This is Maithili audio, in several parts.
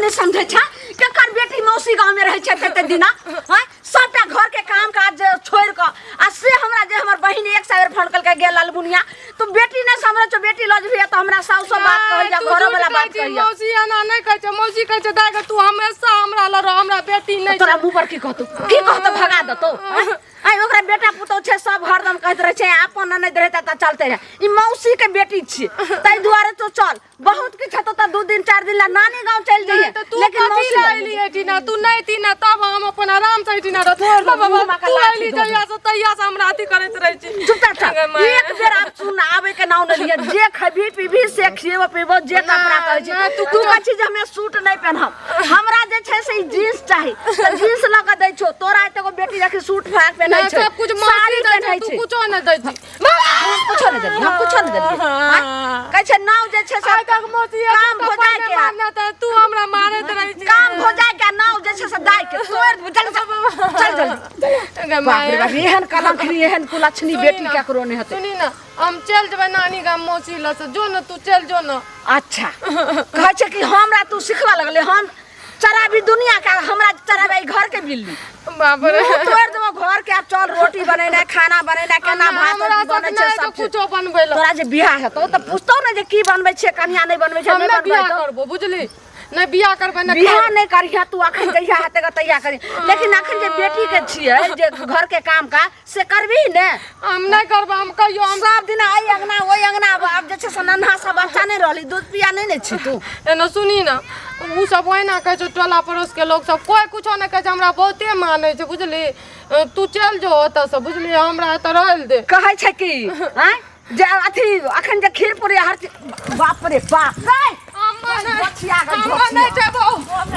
नहि समझै छै केकर बेटी मौसी गाँव में रहै छै एते दिना आँय सबटा घर के काम काज जे छोड़ि कऽ आ से हमरा जे हमर बहिन एक सौ बेर फोन केलकै गे ललमुनिया तू बेटी नहि समझै छौ बेटी लऽ जेबही तऽ हमरा साउस सब बात कहैया तू घरो झूठ वाला कहै बात छी, कहैया मौसी एना नहि कहै छै मौसी कहै छै दाइ गे तू हमेशा हमरा लग रह हमरा बेटी नहि तोरा मुँह पर की कहतौ की कहतौ भगा देतौ आँय? आँय ओकरा बेटा पुतहु छै सब हरदम कहैत रहै छै अपन ननैद रहै तऽ चलते रहै ई मौसी के बेटी छियै ताहि दुआरे तू चल बहुत किछु हेतौ तऽ 2 दिन 4 दिन ला नानी गाँव चलि जइहे तऽ तू लेकिन कथी मौसी लए लग एली एहिठिना तू नहि थी ना तब हम अपन आराम से एहिठिना रहत तोड़ बाबा मुँह में के तू लाठी एली धऽ दे। जहिया से तहिया से हमरा अथी करैत रहै छी चुपचाप चल गे माय। एक बेर आब सुन आबे के नाम नहीं लिये जे खबी पीबी से खिएबो पीबो जे कपड़ा कहै छी ना, तू तू कहै छी जे हमे सूट नहीं पहनब हमरा जे छै से ई जींस चाही तऽ जींस लऽ के दै छौ तोरा एतेगो बेटी देखी सूट फ्राक पहनै ना, छै सब कुछ मौसी साड़ी दै छै पहनै तू छै कुछो नहि दै छी हम कुछो नहि देलियै हम कुछो नहि देलियै आँय? कहै छै नाव जे छै से आइ तक मौसी काम हो जाए के मारना तऽ तू हमरा मारैत रहै छी काम हो जाए के नाव जे छै से दाइ के तोड़ देबै। चल चल चल जल्दी गे बाप माय। रे बाप एहन कलंखनी एहन कुलक्षणी सुनी बेटी ना, केकरो नहि हेतै सुनी ना हम चल जेबै नानी गाम मौसी लग से जो ना तू चल जो ना अच्छा कहै छै कि हमरा तू सिखबऽ लगले हम चराबी दुनिया के हमरा चराबे ई घर के बिल्ली बाप रे मुँह तोड़ देबो घर के आब चल रोटी बनेनाइ खाना बनेनाइ केना भात हमरा रोटी सब बनै छै नहि सब तो चीज। कुछो बनबै लए तोरा जे बियाह हेतौ तऽ पुछतौ ने जे की बनबै छियै कनिया नहि बनबै छै हम नहि नहि बनबै बियाह तऽ करबो बुझली नहि बियाह करबै नहि बियाह नहि करिहे तू अखन जहिया हेतै ग तहिया करी लेकिन अखन जे बेटी के छियै जे घर के काम काज से करबही ने हम नहि करबै हम कहियो हम सब दिन एहि अंगना ओहि अंगना आब जे छै से नन्हा सब बच्चा नहि रहली दूध पिया नहि ने छी तू एना सुनी ना ओ सब ओहिना कहै छै टोला पड़ोस के लोग सब कोइ कुछो नहि कहै छै हमरा बहुते मानै छै बुझली तू चलि जो ओतऽसँ बुझली हमरा एतऽ रहै लए दे कहै छै कि आँय जे अथी अखन जे खीर पूरी हर चीज बाप रे बाप रे बचिया गई, हम बचिया। नहि जेबौ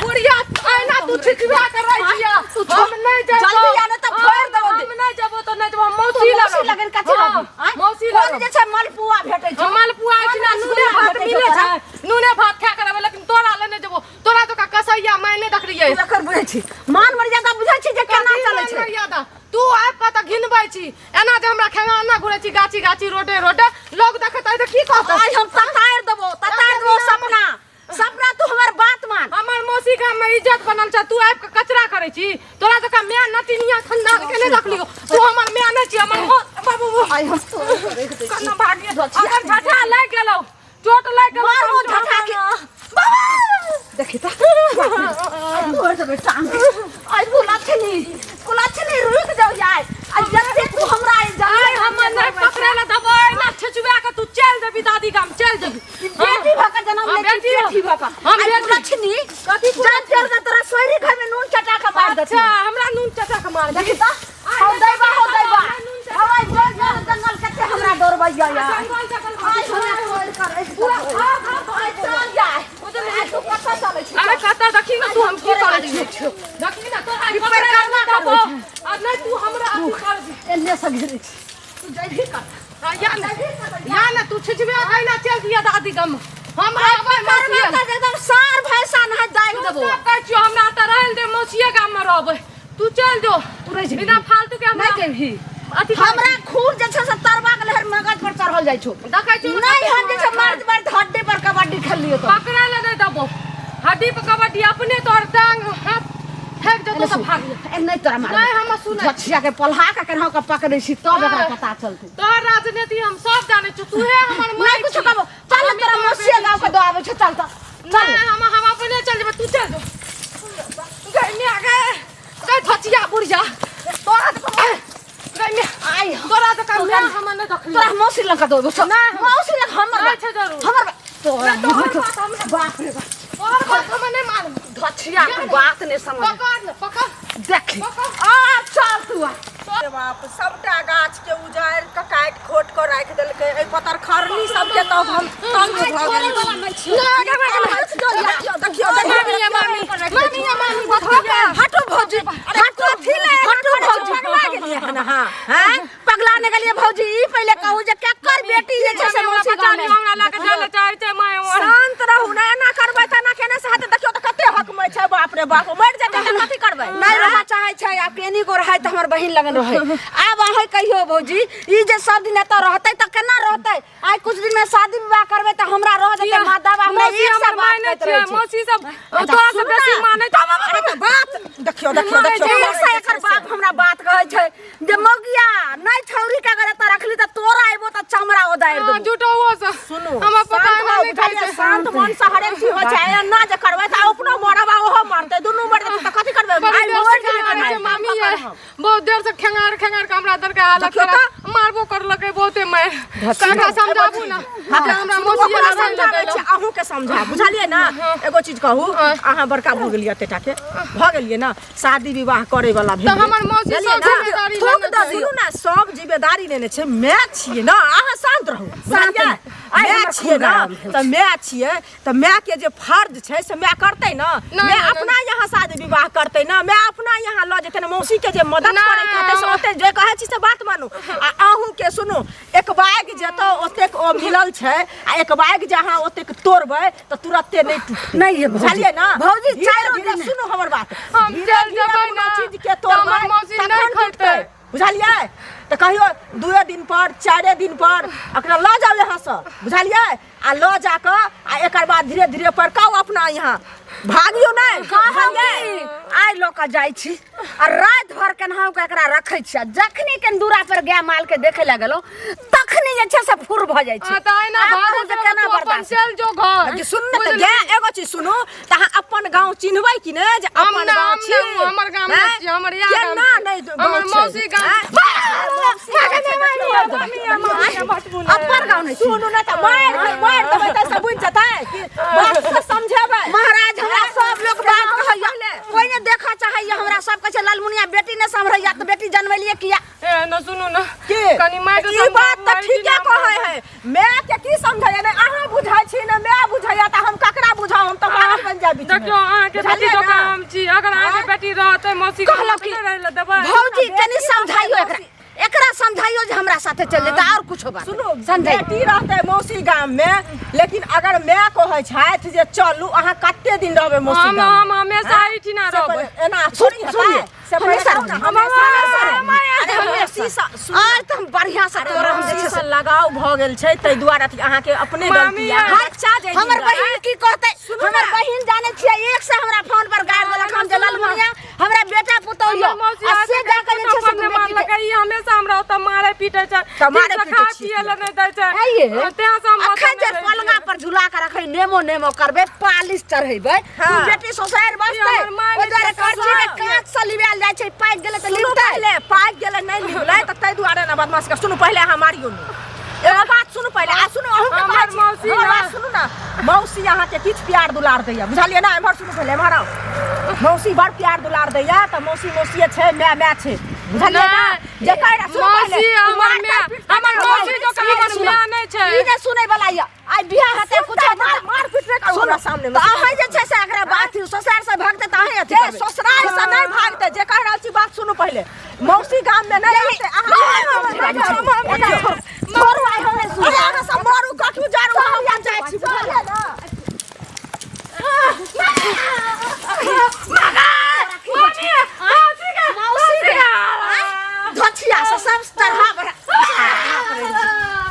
बुढ़िया एना तू छिछुआ के रहै छियै तू हम नहि जेबौ जल्दी आ नहि तऽ फोड़ि देबौ। हम नहि जेबौ तऽ नहि जेबौ हम तू मौसी मौसी लग लगन कथी हाँ, रहबी आँय? मौसी कोन लग जे छै मलपुआ भेटै छै हम मालपुआ छै ना कोन नूने रसगुल्ला भात भेटै छौ मिले तोरा? छै नूने भात खा के रहबै लेकिन तोरा ले नहि जेबौ तोरा तो का कसैया मैं नहि देखलियै तू एकर बुझै छी मान मर्यादा बुझै छी जे केना कथी चलै मान छै मर्यादा तू आबि कऽ तऽ घिनबै छी एना जे हमरा खेंगाना घुरै छी गाछी गाछी रोडे रोडे लोग देखतै तऽ की कहतै आइ हम ततारि देबो ततारि देबो सपना सपना तू हमर बात मान हमर मौसी गाम में इज्जत बनल छै तू आबि कऽ कचरा करै छी तोरा जकाँ माय नटिनिया खंदान के नहि देखलियौ तू हमर माय नहि छी हमर बाबू आइ हम तोड़ के रखि दै छी कन्ना भागिए अगर झटहा लागि गेलौ चोट लागि गेलौ मारबो तऽ हम झटहा के बाबा देखी त तोड़ देबै टांग आइ कुलक्षणी कुलक्षणी रुक जाओ यार आ जते तू हमरा आई आइ हमर नहि पकड़े लए देबै ना छिचुआ के तू चलि जेबी दादी गाम चलि जेबी बेटी भऽ के जन्म हाँ, ले बेटी बेटी भऽ के हम आइ बेटी। कुलक्षणी कथी जान चल के तोरा सोयरी घर में नून चटा के मार देती अच्छा हमरा नून चटा के मार देखी त हौ दैबा हौ दैबा हौ आई जोर जोर जंगल कते हमरा दौड़बैया यार जंगल जंगल आइ हमरा तोड़ कर पूरा घर घर आइ चल जाय आइ तू कतऽ चलै छी अरे कतऽ देखी ना तू हम की करै छी देखी ना तोरा ई पकड़े परिक्रमा लए देबो। करै छै। आ नहि तू हमरा अथी कर दी एन्ने से घेरै छी तू जैभी कर हाँ, या ना या ना तू छिछबे कहिना चल दिया दादी गम हम आबै मौसी करना तऽ एकदम सार भैंसा नहाय दागि देबो सब कहै छियौ हमरा तऽ रहल दे मौसिए गाम में रहबै तू चल जो तू रहि जेबही। बिना फालतू के हमरा नहि जेबही अथी हमरा खून जे छै से तरवा के लहर मगज पर चढ़ल जाइ छौ देखै छियौ नहि हम जे छै मर्द मर्द हड्डी पर कबड्डी खेललियो तो पकड़े लए नहि देबो हड्डी पर कबड्डी अपने तोहर टांग हाथ फेंक देतौ तऽ भाग जेतौ ए नहि तोरा मार नहि हम सुनै झछिया के पलहा के केनाहु के पकड़ै छी तब एकरा पता चलतै तोहर राजनीति हम सब जानै छियौ तूहे हमर नहि माय कुछो छी। कहबो चल हम तोरा तोहर मौसिया बेटी गाँव के दऽ आबै छौ चल तऽ चल नहि हम अपने चल जेबै तू चल जो गै माय गै गै धचिया बुढ़िया तोरा तऽ गै माय आइ तोरा तऽ कम माय हमर नहि देखलियौ तोरा मौसी लग के दऽ छौ नहि। मौसी लग हमर नहि छै जरूर। हमर तोरा नहि, तोहर बात हम बाप रे बाप तोहर बात हम नहि मानब धचिया के बात नहि समझ पकड़ ले पकड़ देख पकड़। आ चल तू आ रे बाप सबटा गाछ के उजाड़ि कऽ काटि खोट कऽ राखि देलकै एहि पतरखरनी सबके तऽ हम तंग भऽ गेल छी देखियौ मामी ये मामी मामी ये मामी भतिया हटो भौजी हटो हटो भौजी पगला गेलियै हन अहाँ हैं पगला ने गेलियै भौजी ई पहिले कहू जे केकर बेटी जे छै से हमरा मौसी बचा गाँव लियौ में हमरा लऽ कऽ जाय लए चाहै छै माय हमर शान्त रहू ने एना करबै तऽ एना केने से हेतै देखियौ तऽ कते हकमै छै बाप रे बाप मरि जेतै तऽ कथी करबै नहि रहऽ चाहै छै आब केनी गो रहै तऽ हमर बहिन लगन रहै आब अहाँ कहियौ भौजी ई जे सब दिन एतऽ रहतै तऽ केना रहतै आइ कुछ दिन में शादी विवाह करबै तऽ हमरा रह जेतै माँ दाबा हमरा मौसी एक हमर सए बात माय नहि कहैत रहै छियै छै मौसी सब अच्छा, तोरा सुनू देखियौ देखियौ देखियौ एक से एकर बाप हमरा बात कहै छै जे मौगिया नहि छौरी के अगर एतऽ रखली तऽ तोरा अयबो तऽ चमड़ा ओदारि हाँ, देबो झूठो वो से सुनू हमर पप्पा शांत एना भऽ नहि कहै बुझलियै छै शांत मन से हरेक चीज होइ छै एना जे करबै तऽ अपनो मरब आ ओहो मरतै दुनू मरि जेतै तऽ कथी करबै बड़ी आइ देर मरि से जेबै खेंगारै छै तऽ मामी ये बहुत देर से खेंगार खेंगार के हमरा दर के हालत देखियौ खराब मारबो करलकै बहुते मारि एकरा समझाबू ना हाँ, हमरा सुनू, मौसी ओकरा लड़ाइ समझाबै लगेलक। छी अहूँके समझा बुझलियै ने एगो चीज कहू अहाँ बड़का भऽ गेलियै एतेटा के भऽ गेलियै ने शादी विवाह करे वाला तऽ हमर मौसी सब जिम्मेदारी थोक लेने दऽ छै। सुनू ने सब जिम्मेदारी लेने छै माय छियै ने अहाँ शांत रहू बुझलियै आइ माय हमर छियै खून ने गरम भेल तऽ माय छियै तऽ माय के जे फर्ज छै से माय करतै ने नहि, माय नहि, अपना यहाँ शादी विवाह करतै ने माय अपना यहाँ लऽ जेतै ने मौसी के जे मदद नहि, करे के हेतै से ओते जे कहै छी से बात मानू आ अहूँ के सुनू एक बैग जतऽ ओतेक ओ मिलल छै आ एक बैग जे अहाँ ओतेक तोड़बै तऽ तुरते नहि टूटतै नहि ये भौजी। बुझलियै ने भौजी, धीरे चारि धीरे दिन। सुनू हमर बात हम धीरे चलि धीरे जेबै कोनो ने, चीज के तऽ तोड़बै हमर मौसी नहि तखन खैतै। टूटतै बुझलियै तऽ कहियो दुए दिन पर चारे दिन पर एकरा लऽ जाउ यहाँसँ बुझलियै आ लऽ जाकऽ आ एकर बाद धीरे धीरे पड़काउ अपना यहाँ भागियो नहि कहब बुझलियै की आइ लऽ कऽ जाइ छी आ राति भर केनाहु कऽ एकरा रखै छी आ जखनी केन दूरा पर गाय माल के देखे लगलहुँ तखनी जे छै से फुर भऽ जाइ छै हाँ, तऽ एना आब भागो कहू जे केना तू अपन बर्दाश्त चलि जो घर कि सुन ने तऽ गाय एगो चीज सुनू तऽ अहाँ अपन गाँव चिन्हबै कि ने जे हम अपन ना गाँव हम छी ना हमर गाम नहि आँय? छी हमर इएह गाम केना छी। नहि गाँव हमर छै? मौसी गाम आँय? अपन गाँव नहि छी सुनू ने तऽ मारि मारि देबै तऽ सब बुझि जेतै कि बात से समझेबै महाराज हमरा सब लोग बात कहैया कोई ने देखऽ चाहैया हमरा सब कहै छै लालमुनिया बेटी ने सम्हरैया तऽ बेटी जनमेलियै किया ए न सुनू न के कनी माय के ई बात तऽ समझाउ, ठीके कहै है माय के की समझैया ने अहाँ बुझै छी ने माय बुझैया तऽ हम ककरा बुझाउ हम तऽ पागल बनि जायब बीच में। देखियौ अहाँके बेटी बुझलियै जकाँ ने? हम छी अगर अहाँके बेटी रहतै मौसी के कहलहुँ तऽ कि नहि रहै लए देबै भौजी कनी समझाइयो एकरा एकरा समझाइयो जे हमरा साथे चल जेतै और कुछो बात सुनू समझाइयो बेटी रहतै मौसी गाम में लेकिन अगर माय कहै छथि जे चलू अहाँ कते दिन रहबै मौसी हम गाम हम हमेशा एहिठिना से रहबै पहिले एना थोड़ी सुनिए, हेतै से पहिले हमेशा कहू ने, रहबै। हमेशा हमेशा अरे मौसी सँ- सुनू आर तऽ हम बढ़िया से अरे तोरा हम जे मौसी छै सँ लगाव भऽ गेल छै ताहि दुआरे अथी अहाँके अपने मामी गलती यै। यऽ बच्चा जे हमर बहिन की कहतै सुनू हमर ने। बहिन जाने छियै एक से हमरा फोन पर गारि देलक हम जे लालमुनिया हमरा बेटा पुतौह यऽ हमर मौसी आ आइ से तक जाके जे एको छै से थप्पड़ नहि मारलकै ई हमेशा हमरा ओतऽ मारै पीटै छै तऽ मारै ठीकसँ पीटै खाय छियै पियै लए नहि दै छै आइये तेँ से हम ओतऽ अखन जे नहि रहै पलंगा छियै। पर झुला के रखै नेमो नेमो करबै पालिश चढ़ेबै तू हाँ। बेटी ससुरारि बसतै ई हमर माय ओहि दुआरे नहि छै, करछी के ससुरारि। काँच से लिबायल जाइ छै पाकि गेलै तऽ सुनू लिपतै पहिले पाकि गेलै नहि लिपलै तऽ ताहि दुआरे ने बदमाश कर सुनू पहिले अहाँ मारियौ नहि एगो बात सुनू पहिले आ सुनू अहूँके हमर कहै छी मौसी हमर ने- बात सुनू ने मौसी अहाँके किछु प्यार दुलार दैया बुझलियै ने एम्हर सुनू पहिले एम्हर आउ मौसी बड़ प्यार दुलार दैया तऽ मौसी मौसीए छै माय माय छै बुझलियै ने नहि। जे कहि सुनू पहिले मौसी हमर मारतै, माय पीटतै, हमर मौसी जकाँ हमर माय नहि छै ई नहि सुनै वाला यऽ आइ बियाह हेतै सुनतै, कुछ हेतै मार मार पीट नहि करू हमरा सामने मे तऽ अहाँ जे छै से एकरा बात ससुरारि से भगतै तऽ अहाँ अथी जे करबै ससुराल से नहि भागतै जे कहि रहल छी बात सुनू पहिले मौसी गाम में नहि रहतै अहाँ छोड़ू आइ हम नहि सुनब अरे अहाँ सब मरू कठू जारू हम जाइ छी बुझलियै ने धोछिया से सब चढ़ा बढ़ा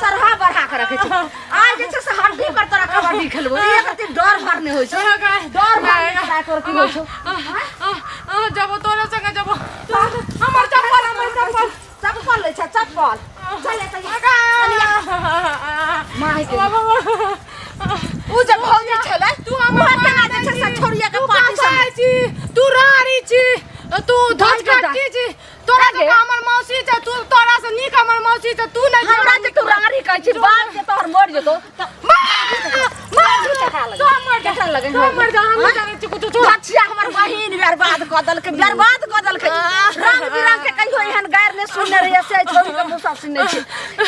चढ़ा बढ़ा के रखै छै आइ जे छै से हड्डी पर तोरा कबड्डी खेलबो एक रति डर भर नहि होइ छै डर भर नहि तोरा एको रति होइ छौ जबो तोरे संगे जबो हमर चप्पल हमर चप्पल चप्पल लै छै चप्पल चल एतऽ माय के उ जे भौजी छलै तू हमर ओहो केना जे छै से छोड़िया के तू पार्टी कसाई छी तू रारी छी तू धचकट्टी छी तोरा गे। जकाँ हमर मौसी छै तू तोरा से नीक हमर मौसी छै तू नहि हमरा जे तू रारी कहै छी बाप के तोहर मरि जेतौ तऽ सब मर जा केकरा लगै सब मर जा हम नहि जानै छी कुछो छोड़ बचिया हमर बहिन बर्बाद कऽ देलकै बर्बाद कऽ देलकै रंग बिरंग के कहियो एहन गारि नहि सुनने रहियै से छोड़ी के मुँह सुनने छी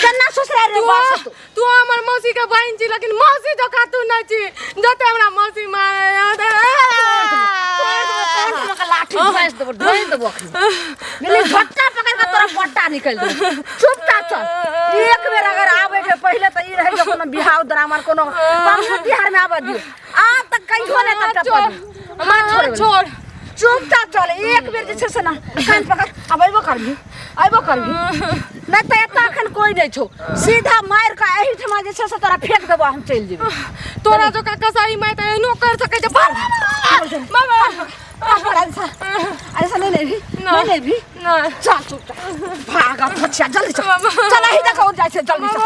केना ससुरारि रे तू बाप से तू तू हमर मौसी के बहिन छी लेकिन मौसी जकाँ तू नहि छी जते हमरा मौसी मारे लाठी ढोस देबो ढोस देबो अखनी मिली झट्टा पकड़ के तोरा पट्टा निकल देबो चुपचाप चल एक बेर अगर आबे के पहिले तऽ ई रहे जे कोनो बिहाव द्रामर कोनो पाबनि तिहार में आबऽ दियौ आब तऽ कहियो नहि तऽ टपऽ दियौ हाथ छोड़ छोड़ चुपचाप चल एक बेर जे छै से ना कान पकड़ आब अयबो करबी अयबो करबी नहि तऽ एतऽ एखन कोइ नहि छौ सीधा मारि कऽ एहिठमा जे छै से तोरा फेंक देबो हम चलि जेबै तोरा जकाँ कसाई माय तऽ एहनो कर सकै छै बाबा बाबा ऐसा ऐसा नहीं लेबी? नहीं लेबी? नहि। चल चुपचाप भाग, अब बच्चा जल्दी चल। चल, ही देखो, जाइ छै, जल्दी चल।